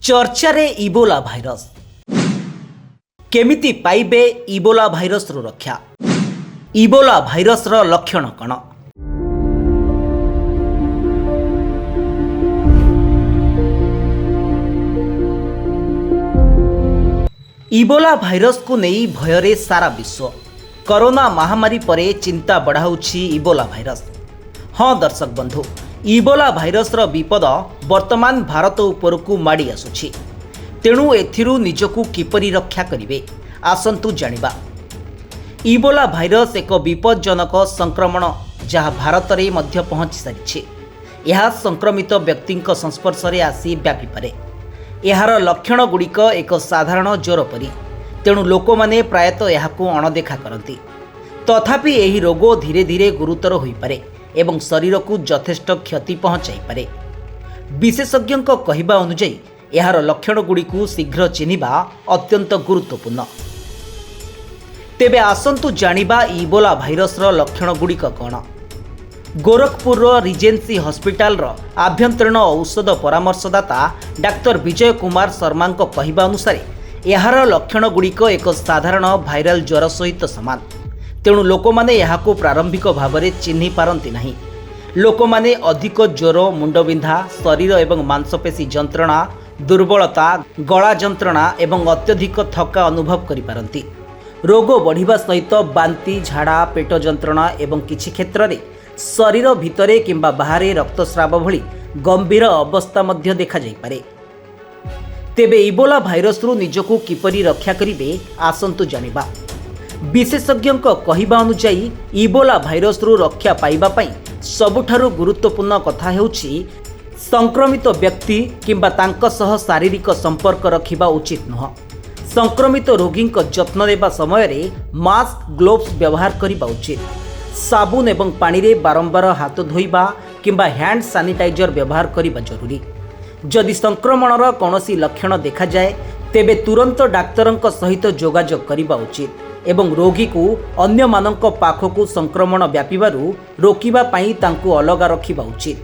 ଚର୍ଚ୍ଚାରେ Ebola virus. କେମିତି ପାଇବେ ଇବୋଲା ଭାଇରସରୁ ରକ୍ଷା? ଇବୋଲା ଭାଇରସର ଲକ୍ଷଣ କ'ଣ? ଇବୋଲା ଭାଇରସକୁ ନେଇ ଭୟରେ ସାରା ବିଶ୍ୱ। କରୋନା ମହାମାରୀ ପରେ ଚିନ୍ତା ବଢ଼ାଉଛି ଇବୋଲା ଭାଇରସ। ହଁ ଦର୍ଶକ ବନ୍ଧୁ, ଇବୋଲା ଭାଇରସର ବିପଦ ବର୍ତ୍ତମାନ ଭାରତ ଉପରକୁ ମାଡ଼ି ଆସୁଛି। ତେଣୁ ଏଥିରୁ ନିଜକୁ କିପରି ରକ୍ଷା କରିବେ, ଆସନ୍ତୁ ଜାଣିବା। ଇବୋଲା ଭାଇରସ ଏକ ବିପଜ୍ଜନକ ସଂକ୍ରମଣ, ଯାହା ଭାରତରେ ମଧ୍ୟ ପହଞ୍ଚି ସାରିଛି। ଏହା ସଂକ୍ରମିତ ବ୍ୟକ୍ତିଙ୍କ ସଂସ୍ପର୍ଶରେ ଆସି ବ୍ୟାପିପାରେ। ଏହାର ଲକ୍ଷଣଗୁଡ଼ିକ ଏକ ସାଧାରଣ ଜ୍ୱର ପରି, ତେଣୁ ଲୋକମାନେ ପ୍ରାୟତଃ ଏହାକୁ ଅଣଦେଖା କରନ୍ତି। ତଥାପି ଏହି ରୋଗ ଧୀରେ ଧୀରେ ଗୁରୁତର ହୋଇପାରେ ଏବଂ ଶରୀରକୁ ଯଥେଷ୍ଟ କ୍ଷତି ପହଞ୍ଚାଇପାରେ। ବିଶେଷଜ୍ଞଙ୍କ କହିବା ଅନୁଯାୟୀ, ଏହାର ଲକ୍ଷଣଗୁଡ଼ିକୁ ଶୀଘ୍ର ଚିହ୍ନିବା ଅତ୍ୟନ୍ତ ଗୁରୁତ୍ୱପୂର୍ଣ୍ଣ। ତେବେ ଆସନ୍ତୁ ଜାଣିବା ଇବୋଲା ଭାଇରସର ଲକ୍ଷଣଗୁଡ଼ିକ କ'ଣ। ଗୋରଖପୁରର ରିଜେନ୍ସି ହସ୍ପିଟାଲର ଆଭ୍ୟନ୍ତରୀଣ ଔଷଧ ପରାମର୍ଶଦାତା ଡାକ୍ତର ବିଜୟ କୁମାର ଶର୍ମାଙ୍କ କହିବା ଅନୁସାରେ, ଏହାର ଲକ୍ଷଣଗୁଡ଼ିକ ଏକ ସାଧାରଣ ଭାଇରାଲ ଜ୍ୱର ସହିତ ସମାନ, ତେଣୁ ଲୋକମାନେ ଏହାକୁ ପ୍ରାରମ୍ଭିକ ଭାବରେ ଚିହ୍ନି ପାରନ୍ତି ନାହିଁ। ଲୋକମାନେ ଅଧିକ ଜ୍ୱର, ମୁଣ୍ଡବିନ୍ଧା, ଶରୀର ଏବଂ ମାଂସପେଶୀ ଯନ୍ତ୍ରଣା, ଦୁର୍ବଳତା, ଗଳା ଯନ୍ତ୍ରଣା ଏବଂ ଅତ୍ୟଧିକ ଥକ୍କା ଅନୁଭବ କରିପାରନ୍ତି। ରୋଗ ବଢ଼ିବା ସହିତ ବାନ୍ତି, ଝାଡ଼ା, ପେଟ ଯନ୍ତ୍ରଣା ଏବଂ କିଛି କ୍ଷେତ୍ରରେ ଶରୀର ଭିତରେ କିମ୍ବା ବାହାରେ ରକ୍ତସ୍ରାବ ଭଳି ଗମ୍ଭୀର ଅବସ୍ଥା ମଧ୍ୟ ଦେଖାଯାଇପାରେ। ତେବେ ଇବୋଲା ଭାଇରସରୁ ନିଜକୁ କିପରି ରକ୍ଷା କରିବେ, ଆସନ୍ତୁ ଜାଣିବା। ବିଶେଷଜ୍ଞଙ୍କ କହିବା ଅନୁଯାୟୀ, ଇବୋଲା ଭାଇରସରୁ ରକ୍ଷା ପାଇବା ପାଇଁ ସବୁଠାରୁ ଗୁରୁତ୍ୱପୂର୍ଣ୍ଣ କଥା ହେଉଛି ସଂକ୍ରମିତ ବ୍ୟକ୍ତି କିମ୍ବା ତାଙ୍କ ସହ ଶାରୀରିକ ସମ୍ପର୍କ ରଖିବା ଉଚିତ ନୁହଁ। ସଂକ୍ରମିତ ରୋଗୀଙ୍କ ଯତ୍ନ ନେବା ସମୟରେ ମାସ୍କ, ଗ୍ଲୋଭ୍ସ ବ୍ୟବହାର କରିବା ଉଚିତ। ସାବୁନ ଏବଂ ପାଣିରେ ବାରମ୍ବାର ହାତ ଧୋଇବା କିମ୍ବା ହ୍ୟାଣ୍ଡ ସାନିଟାଇଜର ବ୍ୟବହାର କରିବା ଜରୁରୀ। ଯଦି ସଂକ୍ରମଣର କୌଣସି ଲକ୍ଷଣ ଦେଖାଯାଏ, ତେବେ ତୁରନ୍ତ ଡାକ୍ତରଙ୍କ ସହିତ ଯୋଗାଯୋଗ କରିବା ଉଚିତ ଏବଂ ରୋଗୀକୁ ଅନ୍ୟମାନଙ୍କ ପାଖକୁ ସଂକ୍ରମଣ ବ୍ୟାପିବାରୁ ରୋକିବା ପାଇଁ ତାଙ୍କୁ ଅଲଗା ରଖିବା ଉଚିତ।